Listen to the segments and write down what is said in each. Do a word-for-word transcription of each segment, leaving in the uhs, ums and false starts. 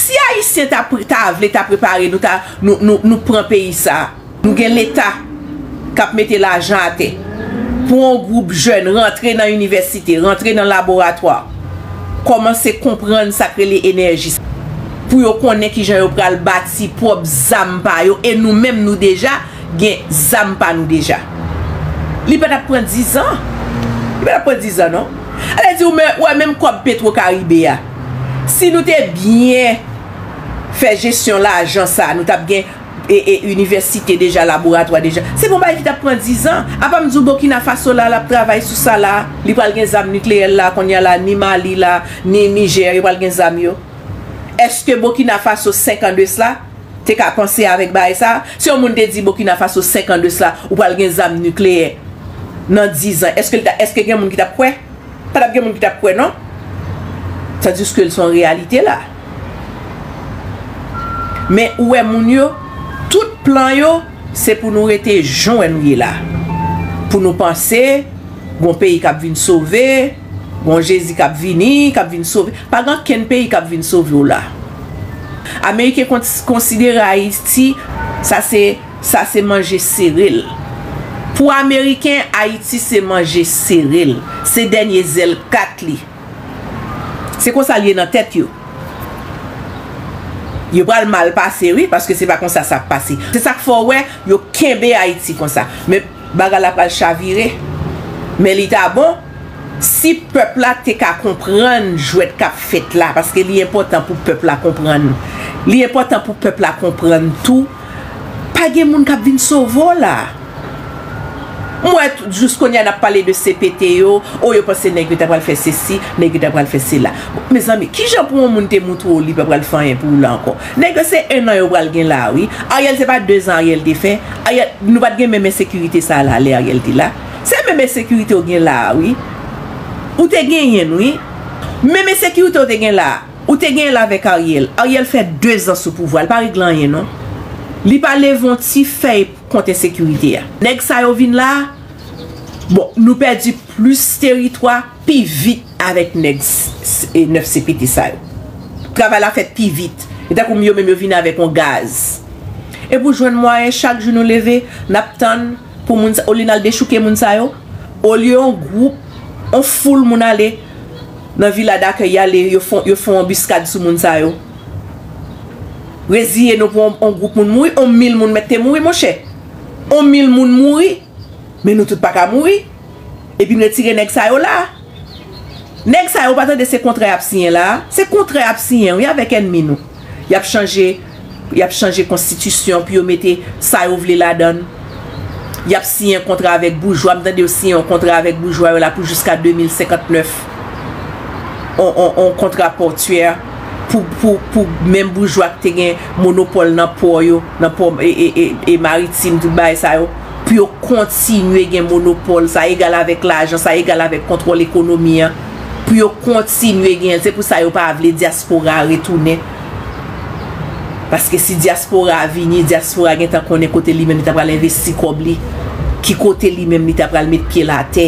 Si Ayisyen ta, pre- ta vle, ta prepare, nou ta, nou, nou, nou pran peyi sa. Nou gen Leta k ap mete lajan atè pou yon gwoup jèn rantre nan inivèsite, rantre nan laboratwa, kòmanse konprann sa k rele enèji, pou yo konnen kijan yo pral bati pwòp zam pa yo, e nou menm nou deja gen zam pa nou deja. Li pa t ap pran dizan. Li pa t ap pran dizan, non. Ale di ou men, wè menm kòb Petro Caribe a. Si nou te byen fè jesyon lajan sa, nou t ap gen e, e, inivèsite deja, laboratwa deja. Se bon bagay ki t ap pran dizan. Apa m di w Burkina Faso la, l ap travay sou sa la. Li pral gen zam nikleyè la, kounye a la, ni Mali la, ni Nijè, yo pral gen zam yo. Èske Burkina Faso senk an de sla te ka panse avèk bagay sa? Si yon moun te di Burkina Faso senk an de sla, ou pral gen zam nikleyè nan dizan, èske l ta, èske gen moun ki t ap kwè? Pa t ap gen moun ki t ap kwè, non. Tandiske l se yon reyalite la. Men ou wè moun yo, tout plan yo, se pou nou rete jan nou ye la. Pou nou panse, gon peyi k ap vin sove, gon Jezi k ap vini, k ap vin sove. Pa gen okenn peyi k ap vin sove w la. Ameriken kon- konsidere Ayiti, sa se, sa se manje sere l. Pou Ameriken, Ayiti se manje sere l. Se dènye zèl kat li. Se konsa l ye nan tèt yo. Yo pral mal pase, wi, paske se pa konsa sa ap pase. Se sa k fè w wè, yo kenbe Ayiti konsa. Men bagay la pral chavire. Men li ta bon si pèp la te ka konprann jwèt k ap fèt la, paske li enpòtan pou pèp la konprann. Li enpòtan pou pèp la konprann tou. Pa gen moun k ap vin sove w la. M wè t- jis kounye a n ap pale de C P T yo, o yo panse nèg yo ta pral fè sesi, nèg yo ta pral fè sela. Bon, mezanmi, kijan pou yon moun te moutre w li pa pral fè anyen pou ou la ankò? Nèg yo se en an yo pral gen la, wi. Ariel se pa de zan Ariel te fè. Ariel, nou pa t gen menm ensekirite sa la lè Ariel te la. Se menm ensekirite w gen la, wi. Ou te genyen l, wi. Menm ensekirite w te gen la, ou te genyen l avèk Ariel. Ariel fè de zan sou pouvwa, li pa regle anyen, non. Li pa leve yon ti fèy kont ensekirite a. Nèg sa yo vin la, bon, nou pèdi plis teritwa pi vit avèk nèg s- s- e nèf C P T sa yo. Travay la fèt pi vit. E tankou yo menm yo vin avèk yon gaz. E pou jwenn mwayen, chak jou nou leve, n ap tann pou moun sa, olye n al dechouke moun sa yo, olye yon gwoup, yon foul moun ale nan vila dakèy, y ale, yo fon, yo fon anbiskad sou moun sa yo. Reziye nou pou yon, yon gwoup moun mouri, yon mil moun mèt te mouri, monchè. Yon mil moun mouri, men nou tout pa ka mouri. Epi n retire nèg sa yo la. Nèg sa yo pa tande se kontra y ap siyen la. Se kontra y ap siyen, wi, avèk ènmi nou. Y ap chanje, y ap chanje konstitisyon pou yo mete sa yo vle ladan l. Y ap siyen kontra avèk boujwa. M tande yo siyen yon kontra avèk boujwa yo la pou jiska de mil senkant nèf. On, on, on kontra pòtyè pou, pou, pou menm boujwa ki te gen monopòl nan pò yo, nan pò e, e, e, e maritim, tout bagay sa yo, pou yo kontinye gen monopòl sa, egal avèk lajan sa, egal avèk kontwòl ekonomi an, pou yo kontinye gen l. Se pou sa yo pa vle dyaspora a retounen. Paske si dyaspora a vini, dyaspora a gentan konnen kote li menm li ta pral envesti kòb li, ki kote li menm li ta pral met pye l atè.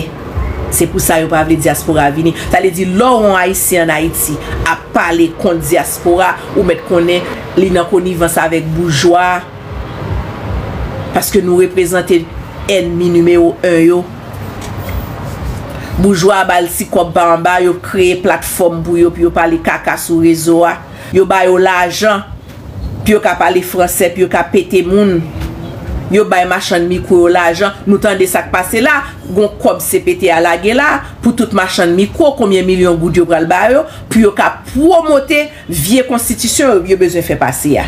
Se pou sa yo pa vle dyaspora a vini. Sa vle di, lè w yon Ayisyen ann Ayiti ap pale kont dyaspora, ou mèt konnen li nan konivans avèk boujwa. Paske nou reprezante ènmi nimewo en yo. Boujwa a ba l ti kòb pa anba, yo kreye platfòm pou yo, pou yo pale kaka sou rezo a. Yo ba yo lajan pou yo ka pale fransè, pou yo ka pete moun. Yo bay machann mikwo yo lajan. Nou tande sa k pase la, gon kòb C P T a lage la pou tout machann mikwo, konbyen milyon goud yo pral ba yo, pou yo ka pwomote vye konstitisyon yo, yo bezwen fè pase a.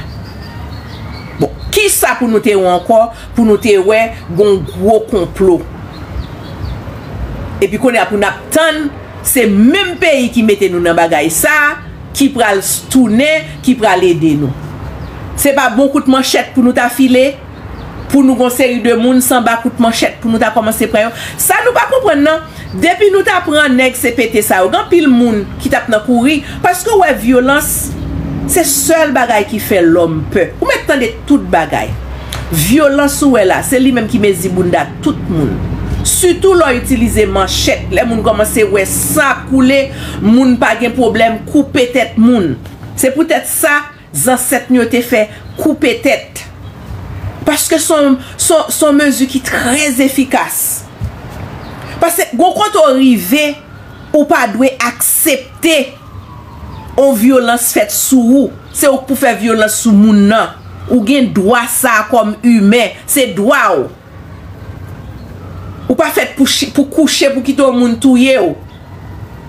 Bon, kisa pou nou te wè ankò, pou nou te wè gon gwo konplo? Epi kounye a pou n ap tann, se menm peyi ki mete nou nan bagay sa, ki pral s- tounen, ki pral ede nou. Se pa bon kout manchèt pou nou ta file, pou nou gon seri de moun sanba kout manchèt pou nou ta kòmanse pran yo. Sa nou pa konprann nan, depi nou ta pran nèg C P T sa yo, gen anpil moun ki t ap nan kouri, paske w wè vyolans, se sèl bagay ki fè lòm pè. Ou mèt tande tout bagay. Vyolans ou wè la, se li menm ki mezi bounda tout moun. Sitou lè w itilize manchèt, lè moun kòmanse wè san ap koule, moun pa gen pwoblèm, koupe tèt moun. Se poutèt sa, zansèt nou yo te fè koupe tèt. Paske se yon, se yon, se yon mezi ki trè efikas. Paske gon kote w rive, ou pa dwe aksepte yon vyolans fèt sou ou. Se ou k pou fè vyolans sou moun nan. Ou gen dwa sa a kòm imen. Se dwa w. Ou pa fèt pou, chi- pou kouche, pou kite yon moun touye w.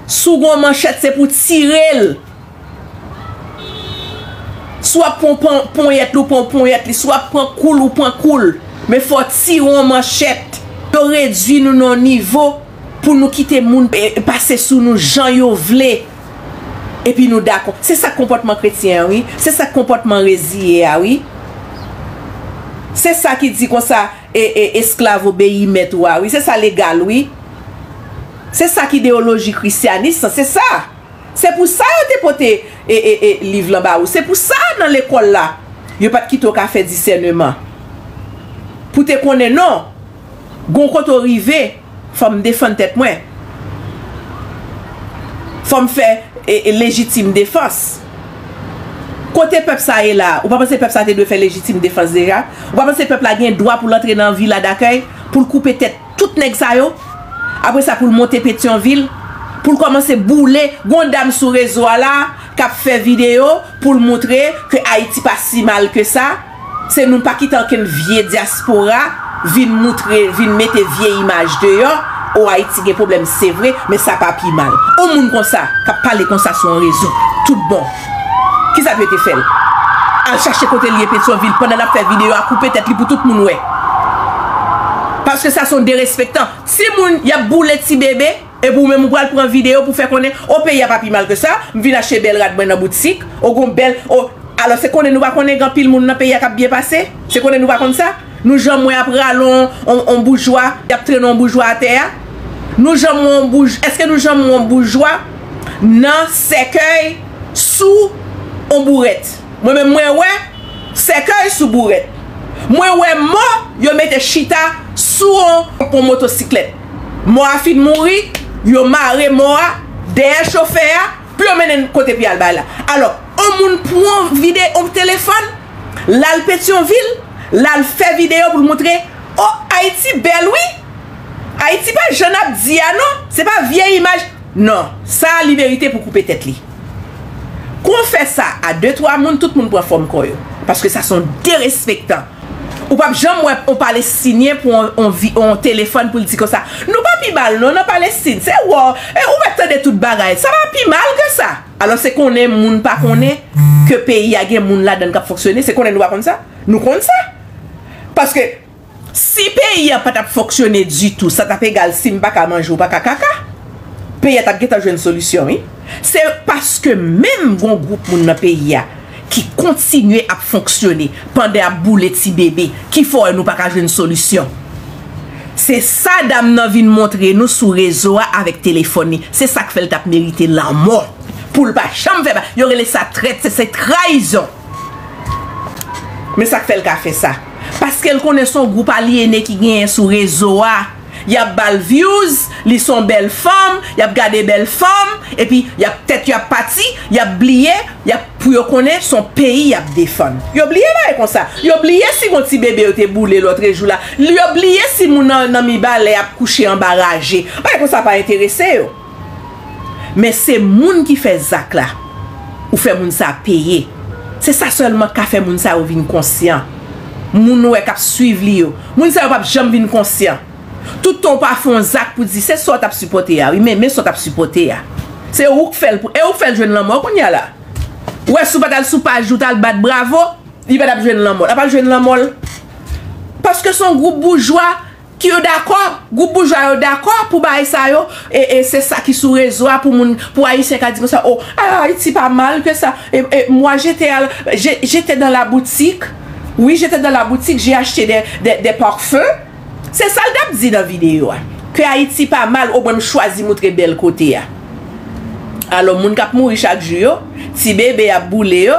Si w gen yon manchèt, se pou tire l. Si w ap pran pon- ponyèt li, ou pran ponyèt li. Si w ap pran kou l, ou pran kou l. Men fò w tire yon manchèt. Yo redui nou nan yon nivo pou nou kite moun e, pase sou nou jan yo vle. Epi nou dakò. Se sa k konpòtman kretyen an, wi. Se sa k konpòtman reziye a, wi. Se sa ki di konsa, e, e, esklav obeyi mèt ou a, wi. Se sa legal, wi. Se sa k ideyoloji krisyanis lan, se sa. Se pou sa yo te pote e, e, e, liv lan ba ou. Se pou sa nan lekòl la, yo pa t kite w ka fè disèneman. Pou te konnen non, gon kote w rive, fò m defann tèt mwen. Fò m fè e, e, lejitim defans. Kote pèp sa ye la? Ou pa panse pèp sa te dwe fè lejitim defans deja? Ou pa panse pèp la gen dwa pou l antre nan vila dakèy, pou l koupe tèt tout nèg sa yo? Apre sa, pou l monte Petyonvil, pou l kòmanse boule, gon dam sou rezo a la k ap fè videyo pou l moutre ke Ayiti pa si mal ke sa. Se nou pa kite ankenn vye dyaspora vin moutre, vin mete vye imaj deyò. O, Ayiti gen pwoblèm, se vre, men sa pa pi mal. On moun konsa, k ap pale konsa sou on rezo, tout bon. Kisa pou yo te fè l? Al chache kote l ye Petyonvil pandan l ap fè videyo a, koupe tèt li pou tout moun wè. Paske sa se on derespektan. Timoun, y ap boule ti bebe, epi ou menm ou pral pran videyo pou fè konnen, o, peyi a pa pi mal ke sa, m vin achte bèl rad mwen nan boutik, o, gon bèl, o, alò se konnen nou pa konnen gen anpil moun nan peyi a k ap byen pase? Se konnen nou pa konn sa? Nou janm wè y ap rale on, on, on boujwa, y ap trennen on boujwa atè a? Nou janm wè on bouj-, èske nou janm wè on boujwa nan sèkèy sou on bourèt? Mwen menm mwen wè sèkèy sou bourèt. Mwen wè mò yo mete chita sou on, on motosiklèt. Mò a fin mouri, yo mare mò a dèyè chofè a pou yo mennen l kote pou y al bay la. Alò, on moun pran vide on telefòn, l al Petyonvil, l al fè videyo pou l moutre, o, Ayiti bèl wi. Ayiti pa jan n ap di a non, se pa vye imaj. Non, sa a li merite pou koupe tèt li. Kon w fè sa a de twa moun, tout moun pran fòm kò yo. Paske sa se on derespektan. Ou p ap janm wè on Palestinyen pran on, on vi- on telefòn pou l di konsa, nou pa pi mal non nan Palestin, se wè, e ou mèt tande tout bagay, sa pa pi mal ke sa. Alò se konnen moun pa konnen ke peyi a gen moun ladan l k ap fonksyone, se konnen nou pa konn sa? Nou konn sa. Paske si peyi a pa t ap fonksyone ditou, sa t ap egal si m pa ka manje ou pa ka kaka. Peyi a t ap gentan jwenn solisyon, wi. Se paske menm gon gwoup moun nan peyi a ki kontinye ap fonksyone pandan y ap boule ti bebe ki fè w wè nou pa ka jwenn solisyon. Se sa dam nan vin montre nou sou rezo a avèk telefòn li. Se sa k fè l t ap merite lanmò. Pou l pa janm fè ba-, yo rele sa trèt, se, se trayizon. Men sa k fè l ka fè sa. Paske l konnen se yon gwoup alyene ki genyen sou rezo a. Y ap ba l views, li se yon bèl fanm, y ap gade bèl fanm, epi y ap, tèt yo ap pati, y ap bliye, y ap, pou yo konnen se yon peyi y ap defann. Yo bliye bagay konsa. Yo bliye si gon ti bebe yo te boule lòtrejou la. Yo bliye si moun nan, nan Mibalè ap kouche anba raje. Bagay konsa pa enterese yo. Men se moun ki fè zak la, ou fè moun sa peye. Se sa sèlman k ka fè moun sa yo vin konsyan. Moun ou wè k ap swiv li yo. Moun sa yo p ap janm vin konsyan. Tout tan ou pa fè yon zak pou di se sa w t ap sipòte a, wi, men, men sa w t ap sipòte a. Se ou k fè l pou, e ou k fè l jwenn lanmò kounye a la. Ou wè si w pa t al sou paj li, ou t al bat bravo, li pa t ap jwenn lanmò l. L ap al jwenn lanmò l. Paske se yon gwoup boujwa ki yo dakò, gwoup boujwa yo dakò pou bagay sa yo, e, e se sa ki sou rezo a pou moun, pou Ayisyen ka di konsa, o, a, Ayiti pa mal ke sa, e, e, moi j'étais à la, j'ai- j'étais dans la boutique, oui, j'étais dans la boutique, j'ai acheté des, des, des parfums. Se sa l t ap di nan videyo a. Ke Ayiti pa mal, omwen m chwazi moutre bèl kote a. Alò, moun k ap mouri chak jou yo, ti bebe y ap boule yo,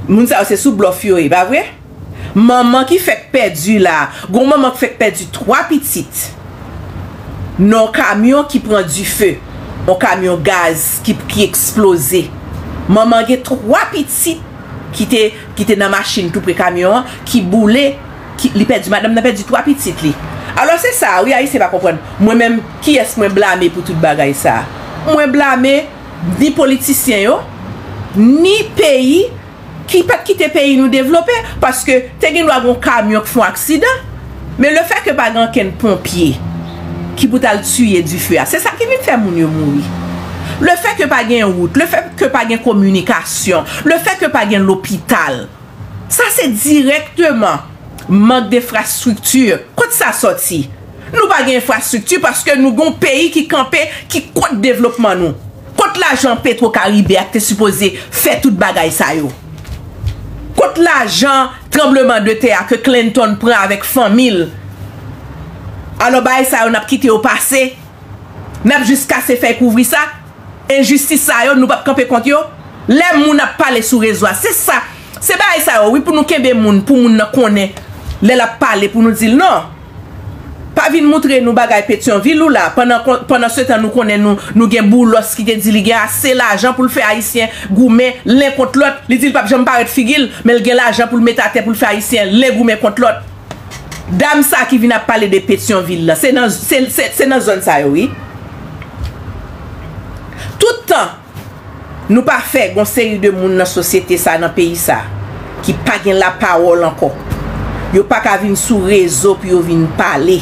moun sa yo se sou blòf yo ye, pa vre? Manman ki fèk pèdi la, gon manman k fèk pèdi twa pitit nan yon kamyon ki pran dife, yon kamyon gaz ki, ki eksploze. Manman gen twa pitit ki te, ki te nan machin tou pre kamyon an, ki boule, ki, li pèdi, madanm nan pèdi twa pitit li. Alò se sa, wi, Ayisyen pa konprann. Mwen menm, kiyès mwen blame pou tout bagay sa? Mwen blame ni politisyen yo, ni peyi ki pa t kite peyi nou devlope, paske te gen dwa gen yon kamyon k fè yon aksidan, men lefètke pa gen okenn ponpye ki pou t al tiye dife a, se sa ki vin fè moun yo mouri. Lefètke pa gen wout, lefètke pa gen kominikasyon, lefètke pa gen lopital, sa se dirèkteman mank de enfrastrikti. Kot sa sòti? Nou pa gen enfrastrikti paske nou gen yon peyi ki kanpe, ki kont devlopman nou. Kot lajan Petro Caribe a ki te sipoze fè tout bagay sa yo? Kot lajan tranbleman de tè a ke Clinton pran avèk fanmi l? Alò bagay sa yo n ap kite yo pase? N ap jis kase fèy kouvri sa? Enjistis sa yo, nou p ap kanpe kont yo? Lè moun ap pale sou rezo a, se sa, se bagay sa yo, wi, pou nou kenbe moun, pou moun nan konnen lè l ap pale, pou nou di l non. Pa vin moutre nou bagay Petyonvil ou la, pandan, pandan se tan nou konnen nou, nou gen Boulos ki te di li gen ase lajan pou l fè Ayisyen goumen len kont lòt, li di l p ap janm parèt figi l, men l gen lajan pou l met atè pou l fè Ayisyen len goumen kont lòt. Dam sa ki vin ap pale de Petyonvil la, se nan, se, se, se nan zòn sa yo, wi. Tout tan nou pa fè gon seri de moun nan sosyete sa, nan peyi sa, ki pa gen lapawòl ankò. Yo pa ka vin sou rezo pou yo vin pale.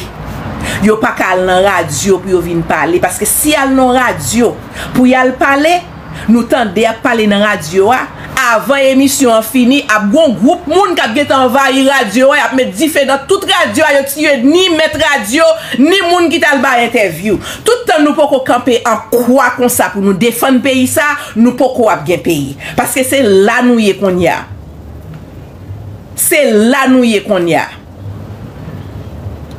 Yo pa ka al nan radyo pou yo vin pale. Paske si y al nan radyo pou y al pale, nou tande y ap pale nan radyo a, avan emisyon an fini, ap gon gwoup moun k ap gentan anvayi radyo a, y ap met dife nan tout radyo a, yo tiye ni mèt radyo, ni moun ki t al bay entèvyou. Tout tan nou poko kanpe an kwa konsa pou nou defann peyi sa, nou poko ap gen peyi. Paske se la nou ye kounye a. Se la nou ye kounye a.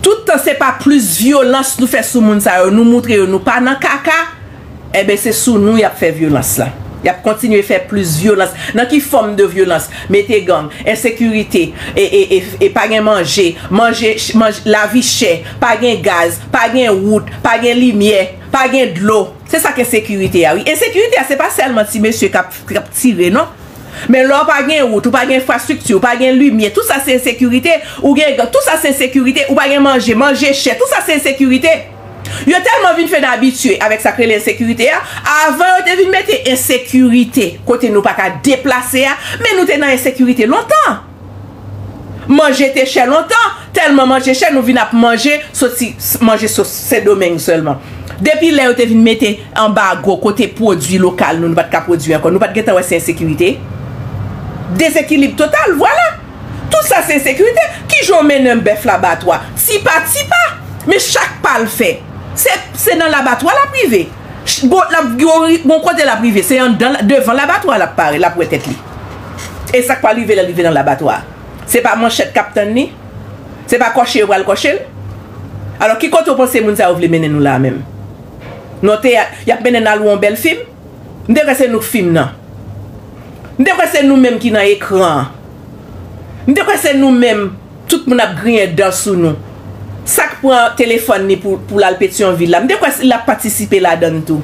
Tout tan se pa plis vyolans nou fè sou moun sa yo, nou moutre yo nou pa nan kaka, enben se sou nou y ap fè vyolans la. Y ap kontinye fè plis vyolans. Nan ki fòm de vyolans? Mete gang, ensekirite, e, e, e, e pa gen manje, manje, manje, lavi chè, pa gen gaz, pa gen wout, pa gen limyè, pa gen dlo. Se sa k ensekirite a, wi. Ensekirite a, se pa sèlman ti mesye k ap, k ap tire, non. Men lè w pa gen wout, ou pa gen enfrastrikti, ou pa gen limyè, tout sa se ensekirite, ou gen gang, tout sa se ensekirite, ou pa gen manje, manje chè, tout sa se ensekirite. Yo tèlman vin fenn abitye avèk sa k rele ensekirite a, avan yo te vin mete ensekirite kote nou pa ka deplase a, men nou te nan ensekirite lontan. Manje te chè lontan, tèlman manje chè, nou vin ap manje, soti s-, manje sot Sendomeng sèlman. Depi lè yo te vin mete anbago kote pwodui lokal nou, nou pa t ka pwodui ankò, nou pa t gentan wè se ensekirite? Dezekilib total, vwala. Tout sa se ensekirite. Kijan w mennen yon bèf labatwa? Ti pa, ti pa. Men chak pa l fè. Se, se nan labatwa l ap rive. Ch-, bon, l ap, gon, gon kote l ap rive. Se anndan, devan labatwa l ap pare, l ap wè tèt li. E sa k pral rive lè l rive nan labatwa? Se pa manchèt k ap tann li? Se pa kòche yo pral kòche l? Alò, ki kote w panse moun sa yo vle mennen nou la menm? Nan teyat, y ap mennen n al wè yon bèl fim? M te kwè se nou k fim nan. M te kwè se nou menm ki nan ekran an. M te kwè se nou menm, tout moun ap griyen dan sou nou. Sa k pran telefòn li pou, pou l al Petyonvil la, m te kwè l ap patisipe ladan l tou.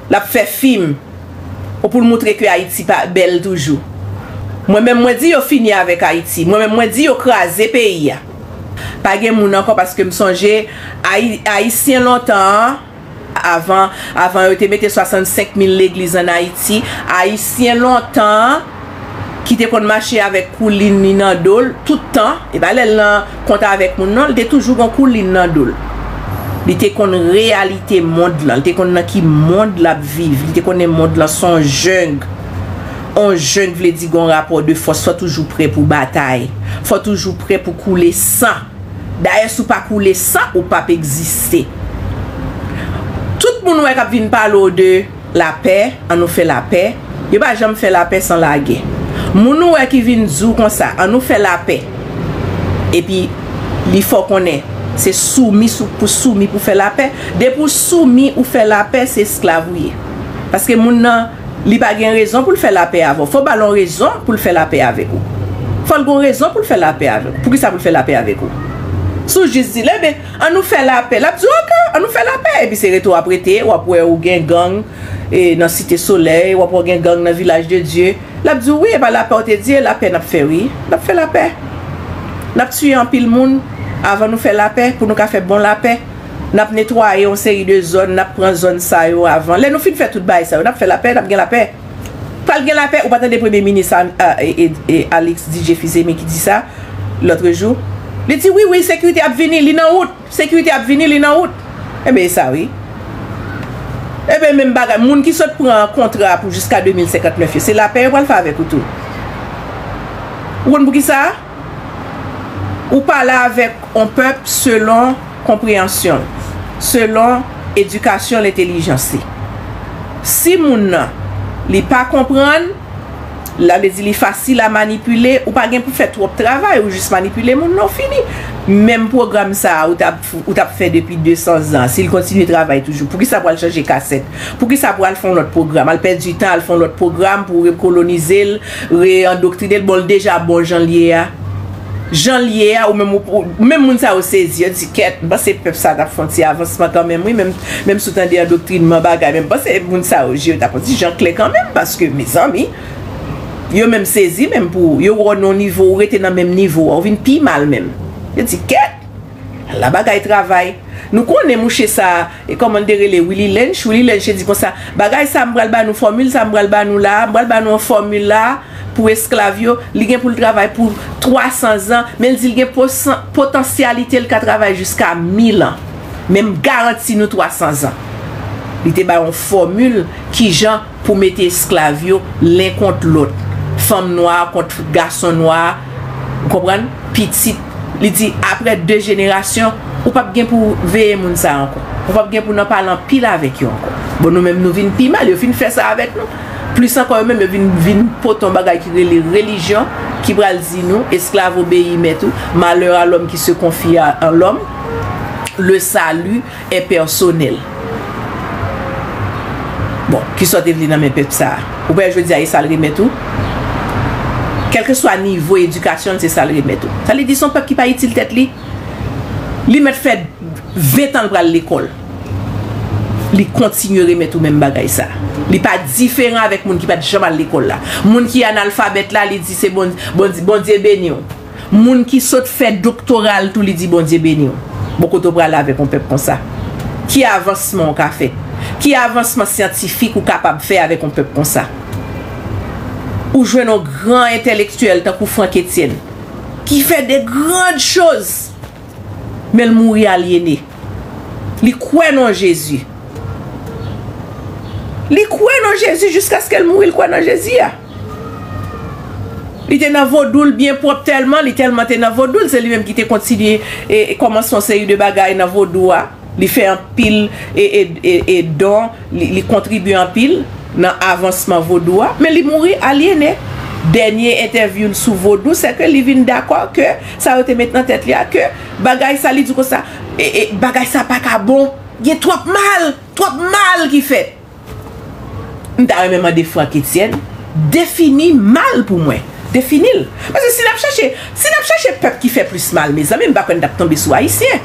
L ap fè fim. Ou pou l moutre ke Ayiti pa bèl toujou. Mwen menm, mwen di yo fini avèk Ayiti. Mwen menm, mwen di yo kraze peyi a. Pa gen moun ankò, paske m sonje Ayi-, Ayisyen lontan an, avan, avan yo te mete swasannsenk mil legliz ann Ayiti, Ayisyen lontan an ki te konn mache avèk koulin li nan do l tout tan, e pa lè l nan kont avèk moun non, li te toujou gon koulin nan do l. Li te konn reyalite mond lan, li te konn nan ki mond l ap viv, li te konnen mond lan se yon jeng. Yon jeng vle di gon rapò de fòs, fò toujou prè pou batay, fò toujou prè pou koule san. Dayè, si w pa koule san, ou p ap egziste. Tout moun wè k ap vin pale w de lapè, ann nou fè lapè. Yo pa janm fè lapè san lagè. Moun ou wè ki vin di w konsa, ann nou fè lapè. Epi, li fè w konnen, se soumi sou, pou soumi pou fè lapè. Depi w soumi, ou fè lapè, se esklav ou ye. Paske moun nan, li pa gen rezon pou l fè lapè avè w. Fò w ba l yon rezon pou l fè lapè avèk ou. Fò l gen yon rezon pou l fè lapè avèk ou. Poukisa pou l fè lapè avèk ou? Si w jis di l, enben, ann nou fè lapè. L ap di w, oke, ann nou fè lapè. Epi se rete w ap rete, w ap wè ou gen gang, e nan Site Solèy, w ap wè gen gang nan Vilaj de Dye. L ap di w, wi, e pa lapè w te di, e lapè n ap fè, wi. N ap fè lapè. N ap tiye anpil moun avan nou fè lapè, pou nou ka fè bon lapè. N ap netwaye yon seri de zòn, n ap pran zòn sa yo avan. Lè nou fin fè tout bagay sa yo, n ap fè lapè, n ap gen lapè. Pral gen lapè, ou pa tande Premye Minis a, a, e, e, e Alex D J Fils-Aimé ki di sa lòt jou. Li di, wi, wi, sekirite ap vini, li nan wout. Sekirite ap vini, li nan wout. Enben, e sa, wi. Enben, menm bagay, moun ki sot pran kontra pou jiska de mil senkant nèf yo, se lapè yo pral fè avèk ou tou. Ou konn poukisa? Ou pale avèk yon pèp selon konpreyansyon l, selon edikasyon l, entelijans li. Si moun nan, li pa konprann, la vle di li fasil a manipile, ou pa gen pou fè twòp travay, ou jis manipile moun nan, ou fini. Menm pwogram sa a, ou t ap, ou t ap fè depi de san zan, si l kontinye travay toujou, poukisa pral chanje kasèt? Poukisa pral fè yon lòt pwogram? Al pèdi tan, al fè yon lòt pwogram pou rekolonize l, reandoktrine l. Bon, l deja bon jan l ye a. Jan l ye a, ou menm, ou, ou, menm moun sa yo sezi, yo di, kèt, m panse pèp sa t ap fè yon ti avansman kanmenm, wi, menm, menm si w tande andoktrinman bagay, men m panse moun sa yo je yo t ap yon ti jan klè kanmenm, paske, mezanmi, yo menm sezi, menm pou yo wè w nan yon nivo, ou rete nan menm nivo a, ou vin pi mal menm. Yo di, kèt, ala bagay travay. Nou konnen mouche sa, e kòman l te rele, Willy Lynch, Willy Lynch te di konsa, bagay sa m pral ba nou, fòmil sa m pral ba nou la, m pral ba nou yon fòmil la, pou esklav yo, li gen pou l travay pou twa san zan, men l di l gen posan-, potansyalite l ka travay jiska mil an. Men m garanti nou twa san zan. Li te bay yon fòmil kijan pou mete esklav yo len kont lòt, fanm nwa kont gason nwa, ou konprann? Pitit, li di, apre de jenerasyon, ou p ap gen pou veye moun sa ankò. Ou p ap gen pou nan pale anpil avèk yo ankò. Bon, nou menm, nou vin pi mal, yo fin fè sa avèk nou. Plis ankò, yo menm, yo vin, vin pote yon bagay ki rele relijyon, ki pral di nou, esclave obéit maître ou, malheur à l'homme qui se confie à, en l'homme, le salut est personnel. Bon, kisa w te vle nan men pèp sa a? Ou wè jodi a, e sa l remèt ou? Kèlkeswa nivo edikasyon l, se sa l remèt ou. Sa vle di se yon pèp ki pa itil tèt li. Li mèt fè ven tan l pral lekòl. Li kontinye remèt ou menm bagay sa. Li pa diferan avèk moun ki pa t janm al lekòl la. Moun ki analfabèt la, li di se Bon-, Bon-, Bondye beni w. Moun ki sot fè doktora l tou, li di Bondye beni w. Bon, kote w prale avèk yon pèp konsa? Ki avansman w ka fè? Ki avansman syantifik ou kapab fè avèk yon pèp konsa? Ou jwenn yon gran entèlektyèl tankou Franck Etienne, ki fè de grandes choses, men l mouri alyene. Li kwè nan Jezi. Li kwè nan Jezi jiskaske l mouri, l kwè nan Jezi a. Li te nan vodou l byen pwòp tèlman, li tèlman te nan vodou l, se li menm ki te kontinye e, e kòmanse yon seri de bagay nan vodou a. Li fè anpil e, e, e, e don, li, li kontribye anpil nan avansman vodou a, men li mouri alyene. Dènye entèvyou l sou vodou, se ke li vin dakò ke sa yo te met nan tèt li a, ke bagay sa, li di konsa, e, e, bagay sa pa ka bon. Gen twòp mal, twòp mal ki fèt. M ta renmen mande Franck Etienne defini mal pou mwen. Defini l. Paske si n ap chache, si n ap chache pèp ki fè plis mal, mezanmi, m pa kwè n t ap tonbe sou Ayisyen.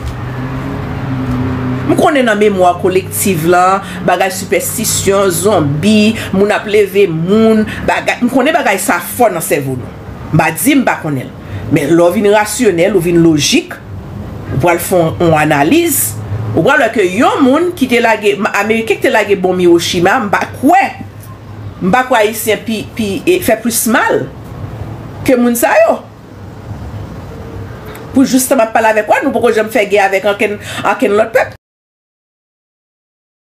M konnen nan memwa kolektiv lan, bagay sipèstisyon, zonbi, moun ap leve moun, bagay, m konnen bagay sa fò nan sèvo nou. M pa di m pa konnen l. Men lè w vin rasyonèl, ou vin lojik, ou pral fè yon, yon analiz, ou pral wè ke yon moun ki te lage, Ameriken ki te lage bonm Hiroshima, m pa kwè, m pa kwè Ayisyen pi, pi, e, fè plis mal ke moun sa yo. Pou jistan m ap pale avèk ou a, nou poko janm fè gè avèk ankenn, ankenn lòt pèp.